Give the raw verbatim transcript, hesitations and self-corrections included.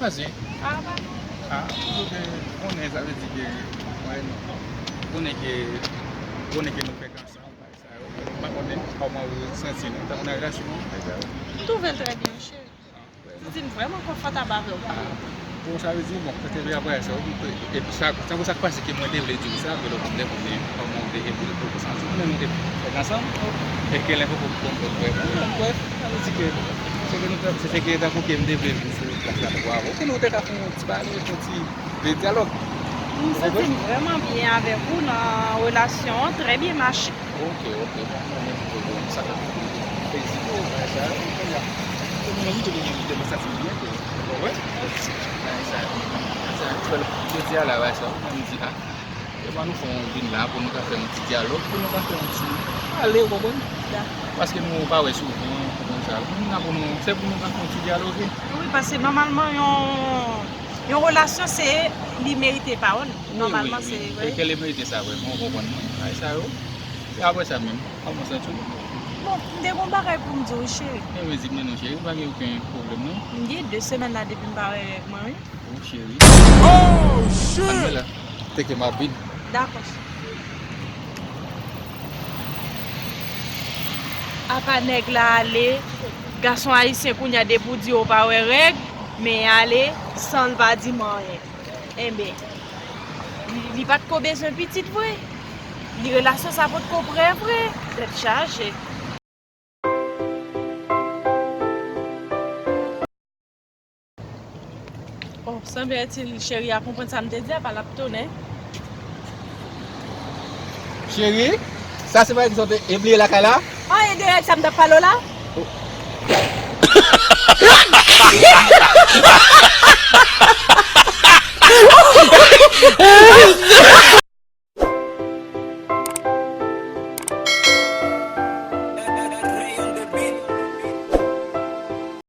Ah, pa nou. Ah, ou konnen, sa vle di ke, mwen, konnen ke, konnen ke nou fèk ansanm, bagay sa yo. Mwen pa konnen kòman ou santi nou, tankou nan relasyon an, bagay sa yo. M twouve l trè byen, cheri. M santi m vrèman konfòtab avè w. Ah, bon, sa vle di, bon, kote vle apre sa, epi sa, tankou sa k pase ke mwen te vle di w sa, ke lòt moun te konnen kòman w te, epi ou santi w menm ou te fèk ansanm, e ke lè poko konn lòt vrèman, bon, brèf, sa vle di ke, se ke nou, se, se ke tankou ke m te vle vin sou plas la tankou avè w, konnen w te ka fè yon ti pale, fè yon ti, de dyalòg. M santi m vrèman byen avèk ou nan relasyon an, trè byen mache. Ok, ok, bon, mwen menm, mwen, bon, sa fè m plezi pou bagay sa yo, kounye a. Mwen menm tou, mwen menm, mwen santi m byen tou. Ou konprann? Bagay sa yo. Sa, jodi a la, bagay sa yo, mwen menm, m di, ah, e ban nou fè yon vin la, pou nou ka fè yon ti dyalòg, pou nou ka fè yon ti pale, ou konprann? Dakò. Paske nou pa wè souvan, ou konprann sa. Vin la pou nou, se pou nou ka fè yon ti dyaloge. Wi, paske nòmalman, yon, yon relasyon, se, li merite pawòl. Wi, wi, nòmalman, wi. Se, wi. E ke li merite sa, vrèman, ou konprann mwen? Bagay sa yo. E apre sa menm, kòman w santi w? Bon, m te gon bagay pou m di w, cheri. Ebyen, di m non, cheri, pa gen okenn pwoblèm, non. M gen de semèn la depi m pa wè règ mwen, wi. Oh, cheri. Oh, shit! Ann la. Teke m ap vin. Dakò, cheri. Apa nèg la ale, gason ayisyen kounye a depi w di yo pa wè règ, men ale, san l pa di m anyen. Enben, li, li pa t ko bezwen pitit vre. Li relasyon sa potko prè vre. Tèt chaje. Oh, sanble ti cheri a konprann sa m te di a, pa l ap tounen. Cheri, sa se pa egzanp e bliye lakay la? Ah, e de règ sa m t ap pale w la? Oh.